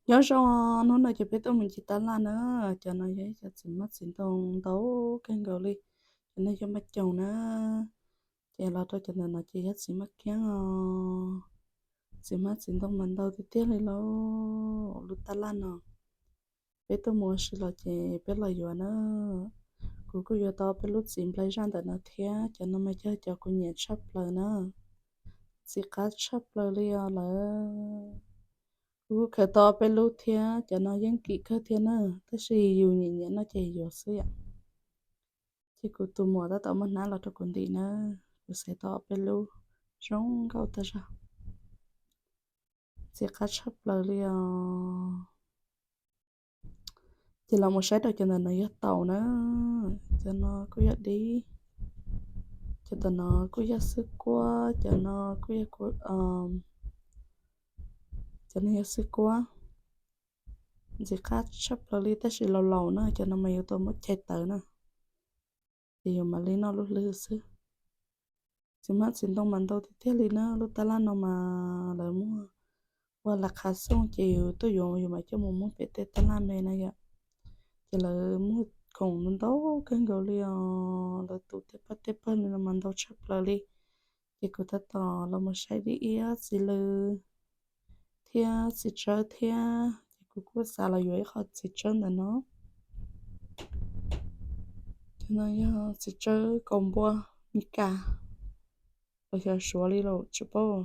Nyob zoo, hnub no ces peb tuaj mus ncig tab laj na. Cov no yog ib cov txiv hmab txiv ntoo ntau kawg nkaus li. Cov no yog maj coom na. Ces los rau cov ntawm no ces yog txiv maj kiab os. Txiv hmab txiv ntoo mas ntau tiag tiag li lauj. Lub tab laj no peb tuaj mus ua si los ces peb los yuav na. Kuv kuj yuav tau peb lub txiv nplai zaj ntawm no thiab, cov no mas yog cov kuv nyiam tshaj plaws na. Txiv qab tshaj plaws li os lawm. Kuv kuj khaws tau ob peb lub thiab, cov no yeej kim kawg thiab na, tab sis yus nyiam nyiam noj ces yuav xwb yom. Ces kuv tus muam tab tom muab hnab los rau kuv ntim na, kuv xaiv tau ob peb lub zoo nkauj tag zog. Txiv qab tshaj plaws li os. Ces los mus saib rau cov ntawm no yog taum na, cov no kuj yog dib, cov ntawm no kuj yog xwb kuab, cov no kuj yog, cov no yog xwb kuab. Ntxim qab tshaj plaws li tab sis laus laus na, cov no mas yuav tau muab chais tawv na, ces yuav mam li noj lub hlwb xwb. Txiv hmab txiv ntoo mas ntau tiag tiag li na, lub tab laj no mas lawv muag ua las qhav xooj ces yus tuaj yuav yus mam coj mus muag pem tej tab laj me na yom. Ces lawv muag khoom ntau kawg nkaus li os, lawv tus tej pawg tej pawg li no mas ntau tshaj plaws li. Ces kuv tab tom los mus saib dib iab txiv lws thiab txiv tsawb thiab, ces kuv kuj xav los yuav ib qho txiv tsawb ntawm no. Cov no yog txiv tsawb kaus npua Mis Kas los xyov Suav li los tsis paub.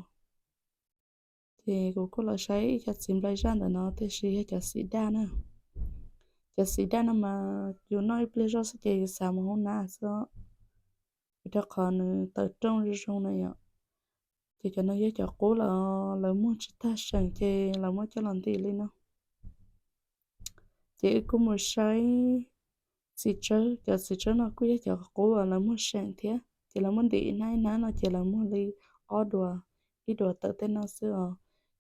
Ces kuv kuj los saib ib cov txiv nplai zaj ntawm no tiam sis yog cov xim daj na. Cov xim daj no mas yus noj ib pliag zoj xwb ces yus xav mus hoob nab xwb, vim rau qhov nws tawm rooj zoo zoo na yom. Ces cov no yog cov qub los lawv muag tsis tag seem ces lawv muab coj los ntim li no. Ces wb kuj mus saib txiv tsawb, cov txiv tsawb no kuj yog cov qub uas lawv muag seem thiab, ces lawv muab ntim ib hnab ib hnab no ces lawv muag li ob duas, ib duas tawm tej no xwb os.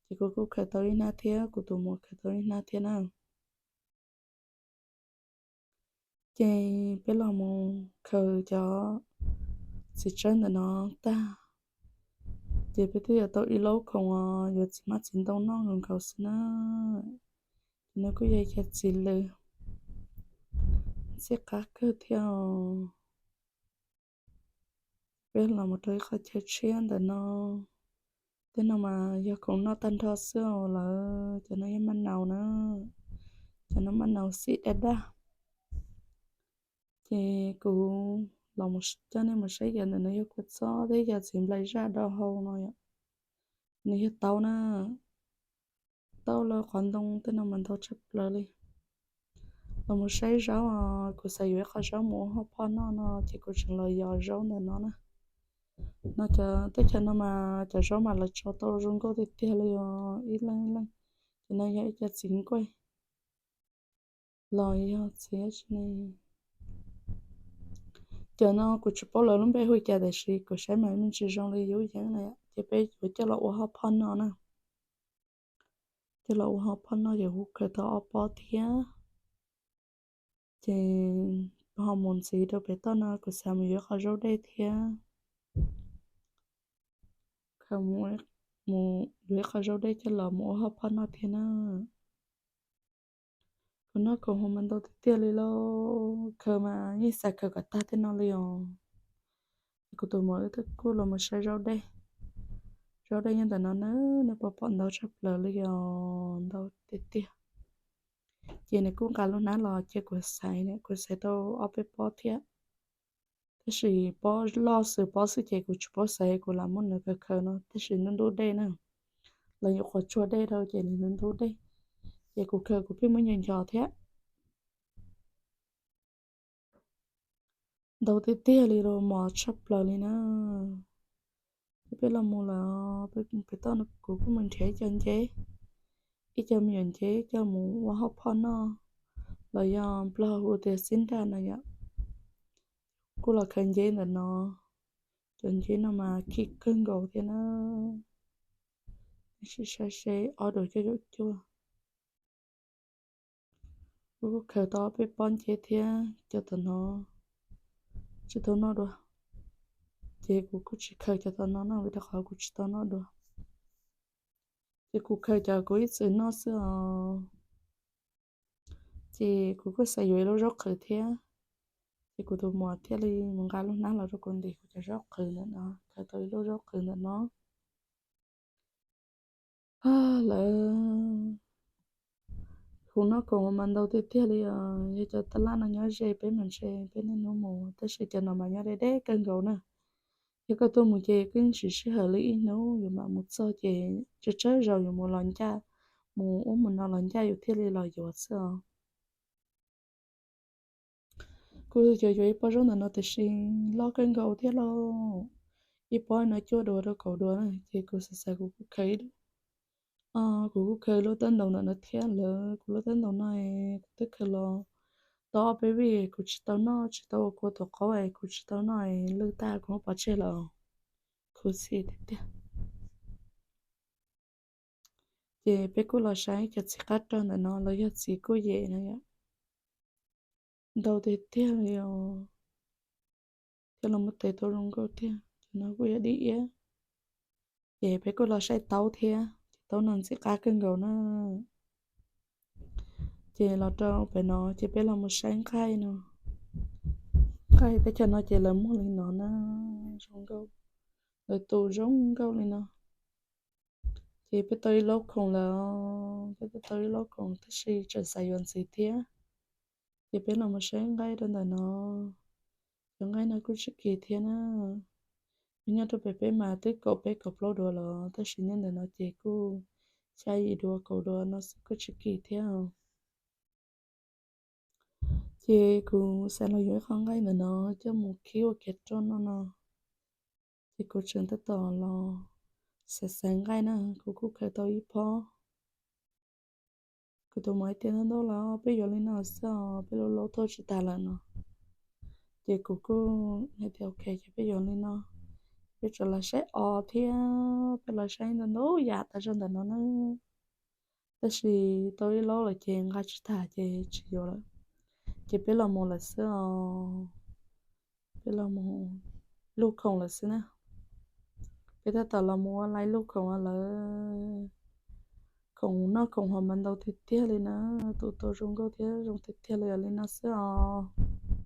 Ces kuv kuj khaws tau ib hnab thiab, kuv tus muam khaws tau ib hnab thiab na. Ces peb los mus khaws cov txiv tsawb ntawm no tag, ces peb twb yuav tau ib laub khoom uas yuav txiv hmab txiv ntoo noj nkaus nkaus xwb na. Ces no kuj yog ib cov txiv lws ntxim qab kawg thiab os. Peb los mus rau ib qho chaw tshiab ntawm no. Tej no mas yog khoom noj tag nrho xwb os lawm. Cov no yog maj naus na, cov no maj naus xim daj daj. Ces kuv los coj nej mus saib cov ntawm no yog kua txob thiab cov txiv nplai zaj do hau no yom. Nws yog taub na, taub lawv qhov ntoo tej no mas ntau tshaj plaws li. Los mus saib zaub os, kuv xav yuav ib qho zaub mus ua hauj phauj noj no ces kuv tseem los yos zaub ntawm no na. No cov teb chaws no mas cov zaub mas lawv tso tau zoo nkauj tiag tiag li os ib leeg ib leeg. Ces no yog ib co txiv nkuaj los yog txiv, cov no kuv tsis paub lawv lub npe hu cas tiam sis kuv saib mas me ntsis zoo li yub yeeb na, ces peb yuav coj los ua hauj phauj noj na. Coj los ua hauj phauj noj ces kuv khaws tau ob pob thiab. Ces ho mus ntxiv rau pem toj no kuv xav mus yuav ib qho zaub dej thiab. Khaws mus yuav ib qho zaub dej coj los mus ua hauj phauj noj thiab na. Kuv noj khoom mas ntau tiag tiag li lauj, khaws mas yeej xav khaws kom tag tej no li os. Ces kuv tus muam wb twb kuj los mus saib zaub dej. Zaub dej nyob ntawm no na, nej puas pom ntau tshaj plaws li os, ntau tiag tiag. Ces nws kuj nqa lub hnab los cia kuv xaiv, kuv xaiv tau ob peb pob thiab. Tab sis pob loj xwb, pob xwb ces kuv tsis paub xaiv, kuv lam muab nws khaws khaws no, tab sis ntub ntub dej na. Lawv nyuam qhuav tsuag dej rau ces nws ntub ntub dej, ces kuv khaws kuv pheej muab nchos nchos thiab. Ntau tiag tiag li los mos tshaj plaws li na. Ces peb los mus lawm, peb toj kuv kuj mus nrhiav ib co nceb, ib co me nyuam nceb coj mus ua hauj phauj noj, los yog Nplog hu tias xib nraj no yom. Kuj los khaws nceb ntawm no, cov nceb no mas khib kawg nkaus thiab na. Sim saib seb ob duas cuaj caum cuaj. Kuv kuj khaws tau ob peb pob nceb thiab, cov tom no tsis tau noj dua. Ces kuv kuj tsis khaws cov tom no no vim rau qhov kuv tsis tau noj dua. Ces kuv khaws cov kuv ib txwm noj xwb os. Ces kuv kuj xav yuav ib lub zaub qhwv thiab, ces kuv tus muam thiaj li mus nqa lub hnab los rau kuv ntim kuv cov zaub qhwv ntawm no, khaws tau ib lub zaub qhwv ntawm no. Lawv hu noj khoom mas ntau tiag tiag li os. Yog cov taj laj no nyob ze peb mas ntshe peb niaj hnub mus, tab sis cov no mas nyob deb deb kawg nkaus na. Yog koj tuaj mus ces kuj tsis sij hawm li, ib hnub yuav mam mus txog ces tsawg tsawg zaus yuav mus los ncaj, mus ub mus no los ncaj yus thiaj li los yuav xwb os. Kuv yuav yuav ib pob zaub ntawm no tiam sis loj kawg nkaus thiab lauj. Ib pob no cuaj duas rau kaum duas na, ces kuv xav xav kuv kuj khaws ib lub, kuv kuj khaws lub tab ntaus ntawm no thiab. Lawv kuv lub tab ntaus no, kuv twb khaws los tau ob peb vij, kuv tsis tau noj, tsis tau ua kua tuam qaub es kuv tsis tau noj, lwj tag kuv muab pov tseg lawm. Khuv xim tiag tiag. Ces peb kuj los saib cov txiv qab rog ntawm no, los yog txiv kuj yem na yom. Ntau tiag tiag li os. Thiab los muab tev tau zoo nkauj thiab, cov no kuj yog dib iab. Ces peb kuj los saib taub thiab, ces taub no ntxim qab kawg nkaus na. Ces los rau pem no ces peb los mus saib nqaij no. Nqaij teb chaws no ces lawv muag li no na, zoo nkauj, lawv tu zoo nkauj li no. Ces peb tau ib laub khoom lawm, peb tau ib laub khoom tab sis tseem xav yuav ntxiv thiab. Ces peb los mus saib nqaij rau ntawm no. Cov nqaij no kuj tsis kim thiab na. Nyob rau pem peb mas twb kaum peb kaum plaub duas los, tab sis nyob ntawm no ces kuj xya yim duas kaum duas no xwb, kuj tsis kim thiab. Ces kuv xav los yuav ib qho nqaij ntawm no coj mus khib ua kiav roj noj no. Ces kuv tseem tab tom los xav xav nqaij na, kuv kuj khaws tau ib pob. Kuv tus muam hais tias, Ntau ntau los peb yuav li no xwb os, peb laub laub tuaj tsis tas lawm no. Ces kuv kuj hais tias, Ok, ces peb yuav li no. Peb tseem los saib os thiab, peb los saib ntau ntau yam tas zog ntawm no na. Tab sis tau ib laub lawm ces nqa tsis tas ces tsis yuav lawm. Ces peb los mus lawm xwb os. Peb los mus luj khoom lawm xwb na. Peb tab tom los mus ua laib luj khoom lawm. Khoom noj khoom haus mas ntau tiag tiag li na. Tu tau zoo nkauj thiab zoo tiag tiag li, li no xwb os.